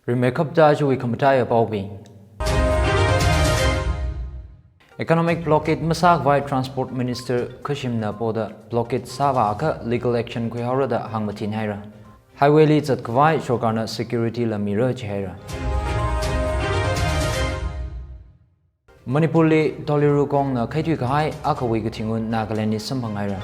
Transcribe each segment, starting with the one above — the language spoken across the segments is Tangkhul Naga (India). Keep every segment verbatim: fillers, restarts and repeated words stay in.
Rimeikapta aja wui khamataiya paobing. Economic blockade masākhavai Transport Minister Khashimna poda blockade sāvāakha legal action khuihaora da hāngmathinhaira. Highway li zatkhavai sorkarna security la mira jihaira. Manipurli Toliru Kongna khaithuikahai akhawui kathingun Nagaland li samphanghaira.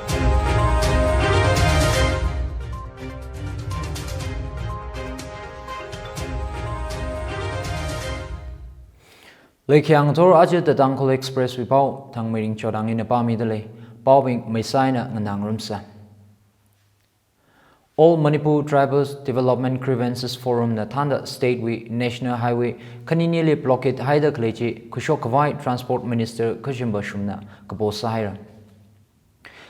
Leikhiang thor aja The Tangkhul Express wui pao Thangmeiring Chodang ina pāmidalei. Paobing maisai eina nganāngarumsa. All Manipur Tribals Development Grievances Forum na thānda state wui National Highway khaninili blockade haida khalei chi khuishokkhavai Transport Minister Khashim Vashumna kapo sāhaira.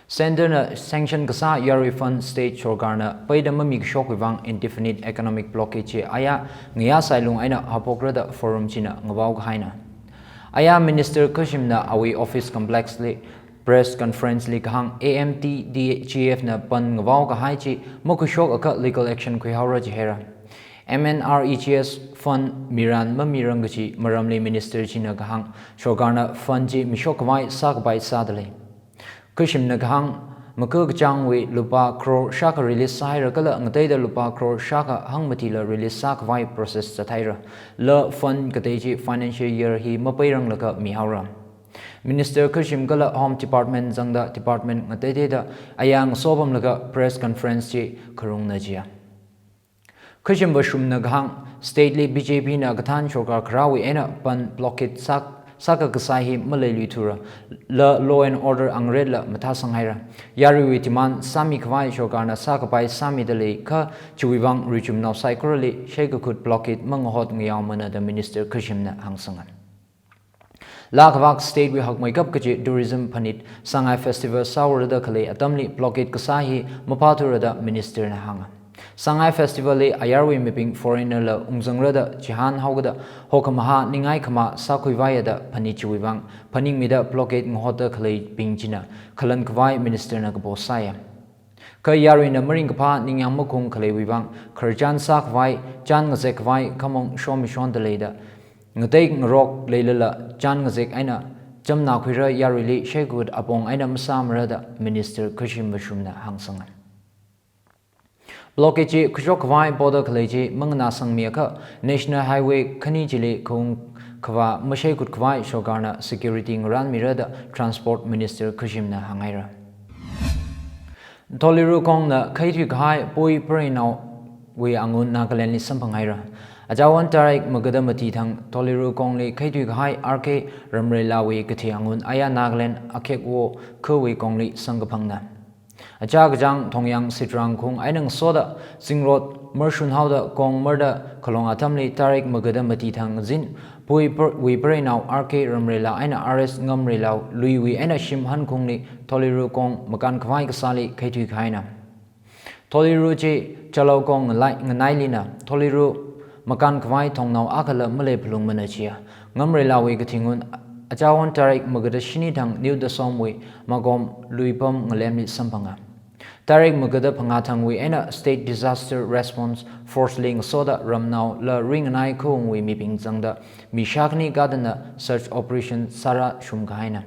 Centre na sanction kasā yarui fund state sorkarna peida mamikashokwui vang indefinite economic blockade chi aya ngayā sailung eina haophokra da forum china ngavao kahaina. Aya Minister Khashimna awui office complex li press conference li kahāng A M T D G F na pan ngavao kahai chi makhuishokakha legal action khuihaora jihaira. M N R E G S fund miran mamirang kaji maramli Minister china kahāng sorkarna fund chi mishokkhavai sākapai sādalei. Khashimna kahāng makakachāngwui lupā crore shākha release sāhaira kala ngateida lupā crore shākha hangmatila release sākhavai process zathaira. La fund katei chi financial year hi mapeiranglaga mihaora. Minister Khashim kala Home Department zangda department ngateiteida aya ngasopamlaga press conference chi kharungna jiya. Khashim Vashumna kahāng state li B J P na kathān sorkar kharāwui eina pan blockade sāk, sākakasā hi maleiluithura. La law and order angretla mathāsanghaira. Yaruiwui demand sāmikhavai sorkarna sākapai sāmidalei kha chiwui vang richumnao saikorali shaikakhut blockade mangahot ngayaomana da Minister Khashimna hāngsanga. Laa khavak state wui hakmeikap kaji tourism phanit Sangai Festival sāhaora da khalei atamli blockade kasā hi maphāthura da Minister na hānga. Sangai Festival li ayarwui mibing foreigner la ungzangra da chihān haokada hokhamaha ningai khama sākhuivaiya da phanit chiwui vang phaningmida blockade ngahotda khaleibing china khalankhavai Minister na kapo sāya. Kha yaruina maringkaphā ningyāng makhung khaleiwui vang khararchan sākhavai, chān ngazekkhavai khamong shomishondalei da ngatei ngarok leilala chān ngazek eina chamna khuira yaruili shaikakhut apong eina masāmara da Minister Khashim Vashumna hāngsanga. Blockade chi khuishokkhavai poda khalei chi manganāsangmiakha National Highway khani chili khaung khavā mashaikhutkhavai sorkarna security ngaranmira da Transport Minister Khashimna hānghaira. Toliru Kongna khaithuikahai pui pareinao wui angun Nagaland li samphanghaira. Achawan tarik magada mati thang Toliru Kongli khaithuikahai R K Ramreilawui kathi angun aya Nagaland Akhekwo khawui kongli samkaphangna. Achā kachāng Thongyang Sitrang khung eina ngasoda zingrot marshun haoda kong marda khalong atamli tarik magada mati thang zin pui par-, wui pareinao R K Ramreila eina R S Ngamreila luiwui eina shim hankhungli Toliru Kong makānkhavai kasāli khaithuikahaina. Toliru chi Chalao Kong ngalai, nganailina Toliru makānkhavai thongnao akhala maleiphalungmana chiya. Ngamreilawui kathingun achawan tarik magada shini thang New Dasom wui Magom luipam ngalemli samphanga. Tarik magada phangā thangwui eina State Disaster Response Force li ngasoda ramnao la ringanai khaungwui mibing zangda mi shākhani kadana search operation sāra shumkahaina.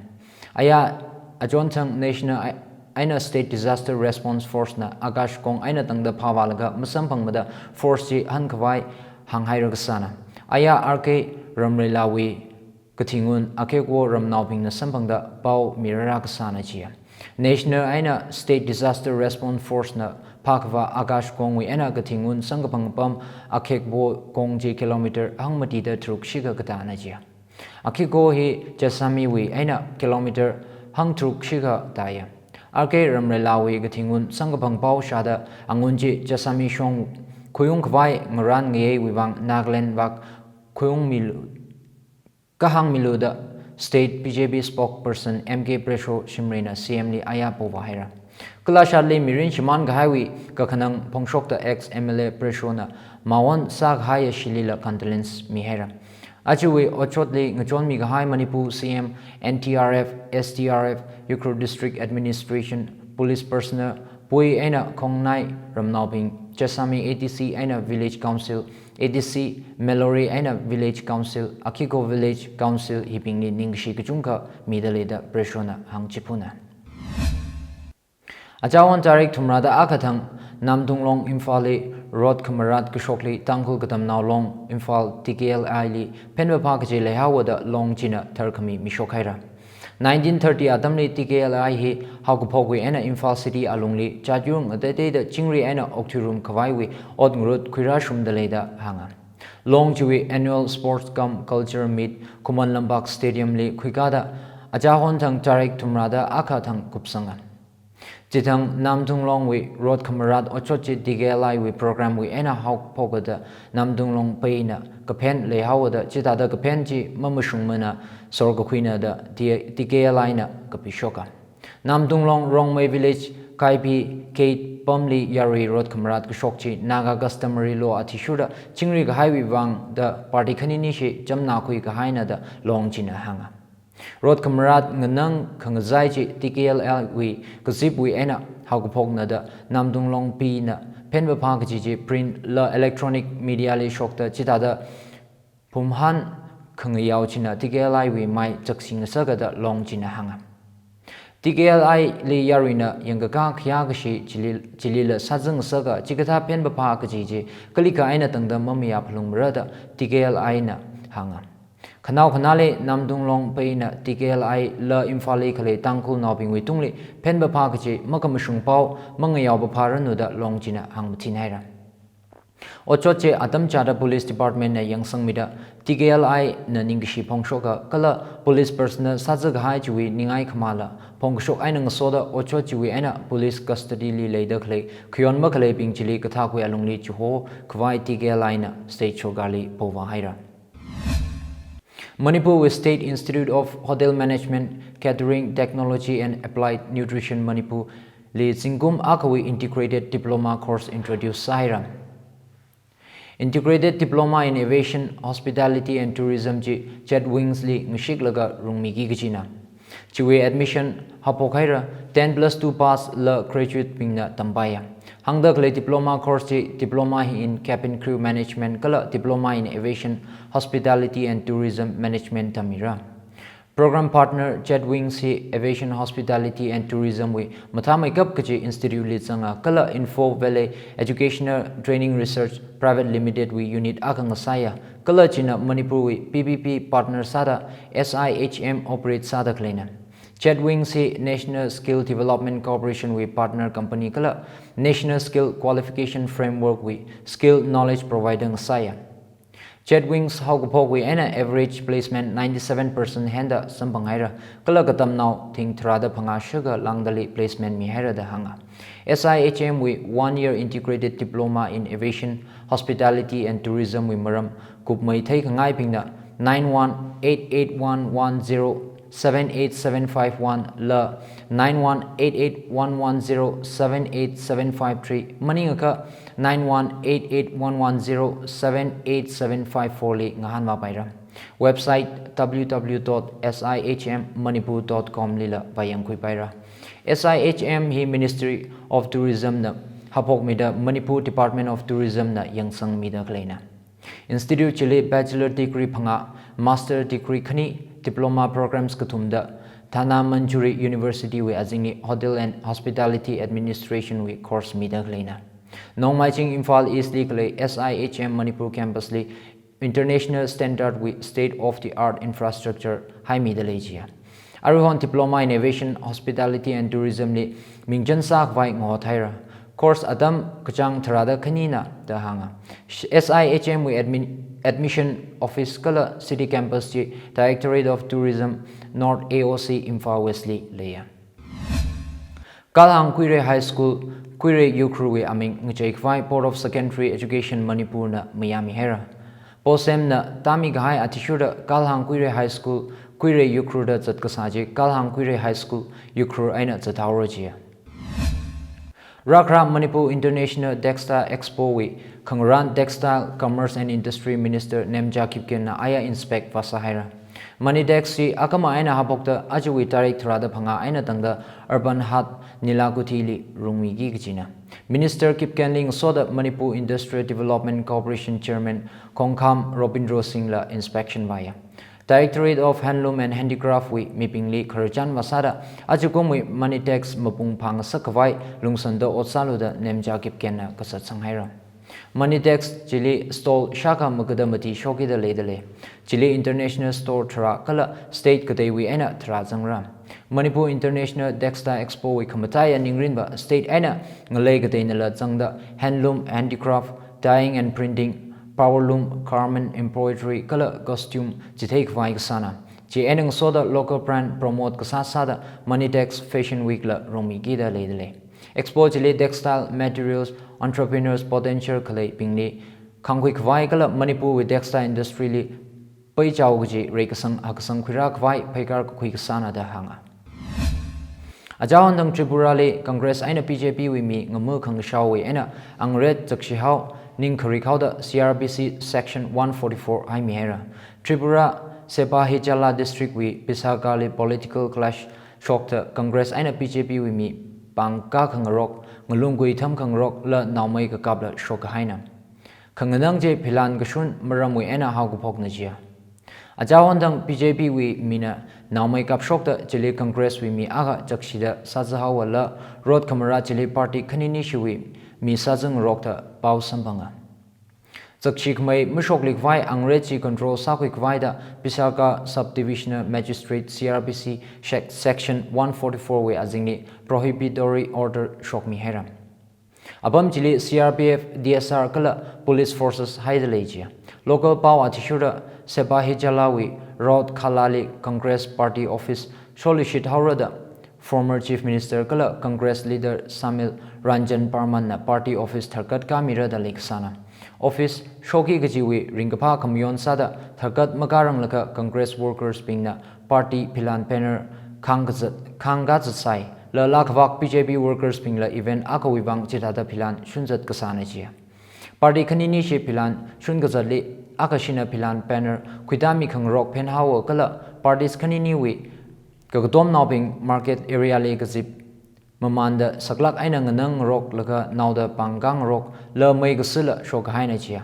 Aya achon thang National ei-, eina State Disaster Response Force na Akash Kong eina tangda phavālaga masamphangmada force chi hankhavai hānghaira kasāna. Aya R K Ramreilawui kathingun Akhekwo ramnaobingna samphangda pao mirara kasāna chiya. National eina State Disaster Response Force na phākhavā Akash Kongwui eina kathingun samkaphang apam Akhekwo kong chi kilometer hangmatida tharuk shikha katāna chiya. Akhekwo hi Jasamiwui eina kilometer hangtharuk shikha tāya. R K Ramreilawui kathingun samkaphang pao shāda angun chi Jasami shong khuiungkhavai ngaran ngayeiwui vang Nagaland vak khuiungmilu, kahāngmilu da State B J P spokesperson M K Presho Shimrayna C M li aya povāhaira. Kalashātli mirin shimānkahaiwui kakhanang phongshokta ex M L A Preshona mawon sākahaiya shilila condolence mihaira. Ajawui otshotli ngachonmikahai Manipur C M, N D R F, S D R F, Ukhrul District Administration, police personnel, pui eina khongnai ramnaobing, Chasami A D C eina Village Council, A D C Melori eina Village Council, Akiko Village Council hibingli ningkashi kachungkha midalei da Pressho na hāngchiphuna. Achāhon tarik thumrada akha thang Namdung Long Imphal li road khamarat kashokli Tangkhul Katamnao Long Imphal T K L I li phenpaphā kaji leihaowa da Long china tharkhami mishok haira. Nineteen thirty atamli T K L I hi haokaphokwui eina Imphal City alungli chatyur ngateiteida chingri eina okthuirum khavaiwui ot ngarut khuirāshumdalei da hānga. Long chiwui annual sports cum culture meet Khuman Lampak Stadium li khuikāda achāhon thang tarik thumrada akha thang kupsanga. Chithang Namdung Long wui road khamarat otshot chi T K L I wui program wui eina haophokada Namdung Long peina kaphen leihaowa da chithāda kaphen chi mamashungmana sorkakhuina da T-, T K L I na kapishoka. Namdung Long Rongmei Village Kaipi Gate pamli yarui road khamarat kashok chi Naga customary law athishurda chingri kahaiwui vang da party khaninishi chamna khui kahaina da Long china hānga. Road khamarat nganang khangazai chi T K L I wui kazipwui eina haokaphokna da Namdung Long peina phenpaphā kaji chi print la electronic media li shokta chithāda phumhān khangayao china T K L I wui mai chaksi ngasaka da Long china hānga. T K L I li yaruina yangkakā khayā kashi chili, chilila sāzang ngasaka chikathā phenpaphā kaji chi kalikha eina tangda mamayā phalungmara da T K L I na hānga. Khanao khanāli Namdung Long peina T K L I la Imphal li khalei Tangkhulnaobingwui tungli phenpaphā kaji makhamashung pao mangayaopaphāranu da Long china hāngmathin haira. Otshot chi atam chāda Police Department na yangsangmida T K L I na ningkashi phongshoka kala police personnel sāza kahai chiwui ningai khamala phongkashok eina ngasoda otshot chiwui eina police custody li leida khalei khayon makhaleibing chili kathākhui alungli chiho khavai T K L I na state sorkarli povā haira. Manipur wui State Institute of Hotel Management, Catering Technology and Applied Nutrition Manipur li zingkum akhawui integrated diploma course introduce sāhaira. Integrated Diploma in Aviation, Hospitality and Tourism chi JetWings li ngashiklaga rungmiki kajina. Chiwui admission haophok haira, ten plus two pass la graduate bingna tampaiya. Hāngda khalei diploma course chi Diploma in Cabin Crew Management kala Diploma in Aviation, Hospitality and Tourism Management tammira. Program partner JetWings hi Aviation, Hospitality and Tourism wui mathāmeikap kaji institute li zanga kala Info Valley Educational Training Research Private Limited wui unit akha ngasāya kala china Manipur wui P P P partner sāda S I H M operate sāda khaleina. JetWings hi National Skill Development Corporation wui partner company kala National Skill Qualification Framework wui skill knowledge provider ngasāya. JetWings haokaphokwui eina average placement ninety-seven percent henda samphang haira kala katamnao thing tharāda phangā shākha lāngdali placement mihaira da hānga. S I H M wui one year integrated diploma in aviation, hospitality and tourism wui maram kupmei theikhangaibingna nine one eight eight one one zero seven eight seven five one la nine one eight eight one one zero seven eight seven five three maningakha nine one eight eight one one zero seven eight seven five four li ngahānvāpaira. Website W W W dot S I H M manipur dot com lila vāyangkhuipaira. S I H M hi Ministry of Tourism na haophokmida Manipur Department of Tourism na yangsangmida khaleina. Institute chili bachelor degree phangā, master degree khani, diploma programs kathumda Dhanamanjuri University wui azingli Hotel and Hospitality Administration wui course mida khaleina. Nongmaiching Imphal East li khalei S I H M Manipur campus li international standard wui state of the art infrastructure haimida lei jiya. Aruihon Diploma in Aviation, Hospitality and Tourism li mingchān sākhavai ngahothaira. Course atam kachāng tharāda khanina da hānga. S I H M wui admin, admission office kala city campus chi Directorate of Tourism, North A O C, Imphal West li leiya. Kalhang Kuirei High School, Kuirei Ukhrul wui aming ngacheikhavai Board of Secondary Education Manipur na mayāmihaira. BOSEM na tāmikahai athishurda Kalhang Kuirei High School, Kuirei Ukhrul da zatkasā chi Kalhang Kuirei High School, Ukhrul eina zathaora jiya. Rākhara Manipur International Textile Expo wui khangarān Textile, Commerce and Industry Minister Nemcha Kipgen na aya inspect vāsāhaira. Money tax chi akhamā eina haophokta ajawui tarik tharāda phangā eina tangda Urban Heart Nilakuthi li rungmiki kajina. Minister Kipgen Lingsoda Manipur Industrial Development Corporation Chairman Khongkham Robindro Singh la inspection vāya. Directorate of Handloom and Handicraft wui mibingli khararchan vāsāda ajakumwui money tax mapung phāngasak khavai lungsanda ot sālu da Nemcha Kipgen na kazat sanghaira. Money tax chili stall shākha magada mati shokida leida lei. Chili international store tharā kala state kateiwui eina tharā zangra. Manipur International Textile Expo wui khamataiya ningrinva state eina ngalei kateinala zangda handloom, handicraft, dyeing and printing, power loom, garment embroidery kala costume chithei khavai kasāna. Chi eina ngasoda local brand promote kasā sāda Money Tax Fashion Week la rungmikida leida lei. Expo chili textile materials entrepreneurs potential khaleibingli khangkhui khavai kala Manipur wui textile industry li peichao kaji reikasang hakasang khuirā khavai pheikar kakhui kasāna da hānga. Aja hondang Tripura li Congress eina B J P wui mi ngamu khangashao wui eina angret zakshihao ning kharik haoda C R P C Section one forty-four haimihaira. Tripura Sepahijala District wui Pisarka li political clash shokta Congress eina B J P wui mi pāngkā khangarok, ngalungkui tham khangarok la naomei kakapla shok kahaina. Khanganang chi philan kashun maramwui eina haokaphokna jiya. Aja hondang B J P wui mina naomei kapshokta chili Congress wui mi akha zakshida sāzahao wala road khamara chili party khanini shiwui mi sāzangarokta pao samphanga. Zakshi khamei mashokli khavai angret chi control sākhui khavai da Pisarka Subdivisional Magistrate C R P C shek-, Section one forty-four wui azingli prohibitory order shokmihaira. Apam chili C R P F, D S R kala police forces haida lei jiya. Local pao athishurda Sepahijala wui Road Khala li Congress Party Office sholishit haora da former Chief Minister kala Congress leader Samil Ranjan Parman na party office tharkat kāmira da leikasāna. Office shoki kajiwui ringkaphā khamayon sāda tharkat makāranglakha Congress workers bingna party philan banner khangkazat, khangkazat sai, la lakhavak B J P workers bingla event akhawui vang chithāda philan shunzat kasāna jiya. Party khanini shi philan shunkazatli akhashina philan banner khuitami khangarok phenhaowa kala parties khaniniwui kakatomnaobing market area li kazip mamanda saklak eina nganang ngarok laga naoda pāngkā ngarok la mei kasila shok kahaina jiya.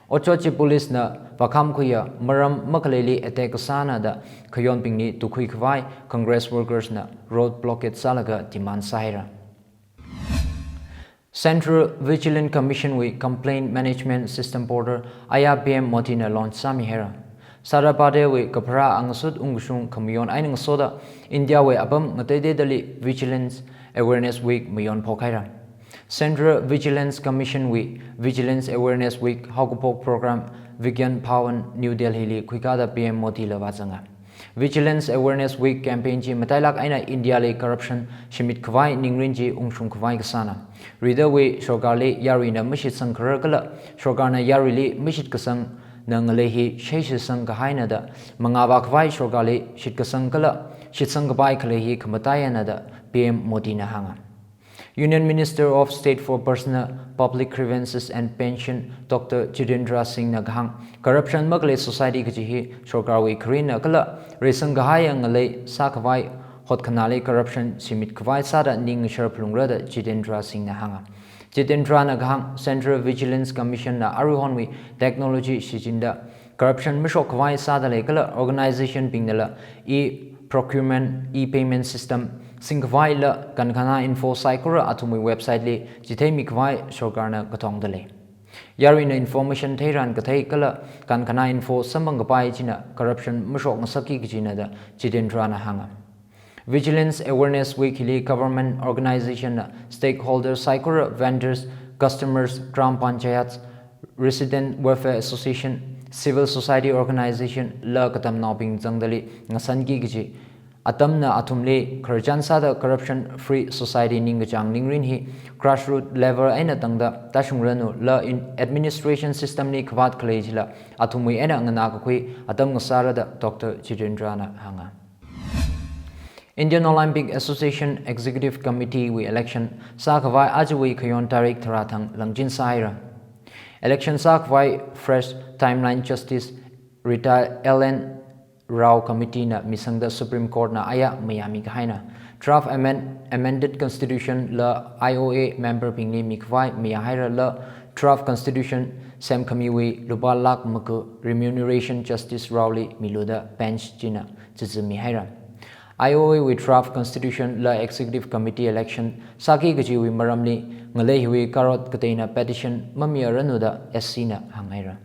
Otshot chi police na vākham khuiya maram makhaleili attack kasāna da khayonbingli tukhui khavai Congress workers na road blockade sālaga demand sāhaira. Central Vigilance Commission wui Complaint Management System portal aya P M Modi na launch sāmihaira. Sardar Patel wui kapharā angasut ungkashung khamayon eina ngasoda India wui apam ngateiteidali Vigilance Awareness Week mayon phokhaira. Central Vigilance Commission wui Vigilance Awareness Week haokaphok program Vigyan Bhawan, New Delhi li khuikāda P M Modi la vāzanga. Vigilance Awareness Week campaign chi matailak eina India li corruption shimit khavai ningrin chi ungshung khavai kasāna. Ridawui sorkarli yaruina mashitsang kharar kala sorkarna yaruili mashitkasang na ngalei hi sheishitsang kahaina da mangāvā khavai sorkarli shitkasang kala shitsang kapai khalei hi khamataiyana da P M Modi na hānga. Union Minister of State for Personnel, Public Grievances and Pension, Doctor Jitendra Singh na kahāng, corruption makhalei society kaji hi sorkarwui kharinna kala reisang kahaiya ngalei sākhavai hotkhana li corruption shimit khavai sāda ning ngashar phalungra da Jitendra Singh na hānga. Jitendra na kahāng, Central Vigilance Commission na aruihonwui technology shichinda corruption mashok khavai sāda lei kala organization bingnala e-procurement, e-payment system singkhavai la kankhana info saikora athumwui website li chitheimi khavai sorkarna kathongda lei. Yaruina information theiran kathei kala kankhana info samphang kapai china corruption mashok ngasakki kajina da Jitendra na hānga. Vigilance Awareness Week hili government organization na stakeholders saikora, vendors, customers, Gram Panchayats, Resident Welfare Association, civil society organization la katamnaobing zangdali ngasanki kaji. Atamna athumli khararchan sāda corruption free society ningkachāng ningrin hi grassroot level eina tangda tāshungranu la in administration system li khavāt khalei chila athumwui eina nganā kakhui atam ngasāra da Doctor Jitendra na hānga. Indian Olympic Association Executive Committee wui election sākhavai ajawui khayon tarik tharā thang langchin sāhaira. Election sākhavai fresh timeline Justice retired L N Rao Committee na misangda Supreme Court na aya mayāmi kahaina. Draft amend, amended constitution la I O A member bingli mikhavai mayāhaira la draft constitution semkhamiwui lupā lakh maga remuneration Justice Rao li milu da bench china chichi mihaira. I O A wui draft constitution la executive committee election sāki kajiwui maramli ngalei hiwui karot kateina petition mamiranu da S C na hānghaira.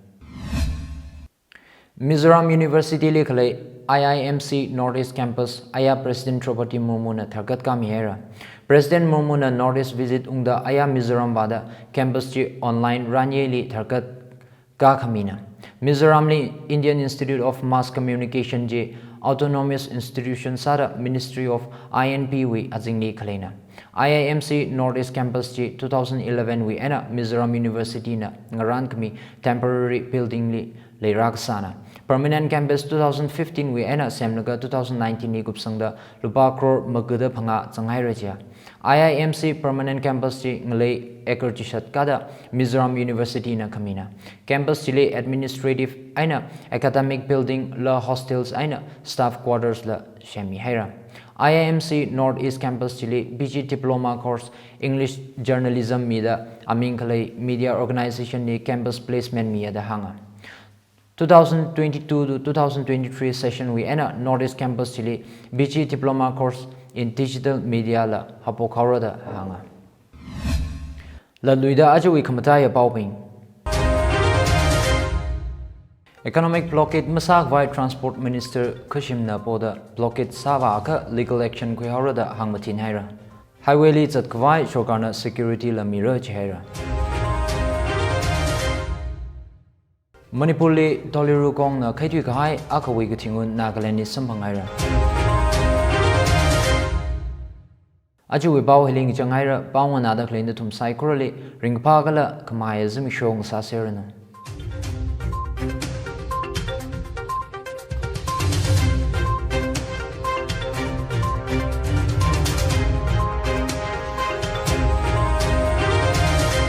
Mizoram University li khalei I I M C North East Campus aya President Droupadi Murmu na tharkat kamihaira. President Murmu na North East visit ungda aya Mizoram vāda campus chi online ranyeli tharkat kakhamina. Mizoram li Indian Institute of Mass Communication chi autonomous institution sāda Ministry of I N P wui azingli khaleina. I I M C North East Campus chi two thousand eleven wui eina Mizoram University na ngarankhami temporary building li leira kasāna. Permanent campus two thousand fifteen wui eina semlaga two thousand nineteen li kupsangda lupā crore maga da phangā zanghaira jiya. I I M C permanent campus chi ngalei acre chishat kada Mizoram University na khamina. Campus chili administrative eina academic building la hostels eina staff quarters la semmihaira. I I M C North East Campus chili P G diploma course English journalism mida aming khalei media organization li campus placement miya da hānga. Two thousand twenty-two to two thousand twenty-three session wui eina North East Campus chili P G diploma course in digital media la haophok haora da hānga. Latluida ajawui khamataiya paobing. Economic blockade masākhavai Transport Minister Khashim na poda blockade sāvāakha legal action khuihaora da hāngmathinhaira. Highway li zatkhavai sorkarna security la mira jihaira. Manipur li Dolirukongna khaithui kahai akhawui kathingun Nagaland li samphanghaira. Ajawui pao hili ngachanghaira, pao nganāda khalei nathum saikorali ringkaphā kala khamahaiya zimiksho ngasāseranu.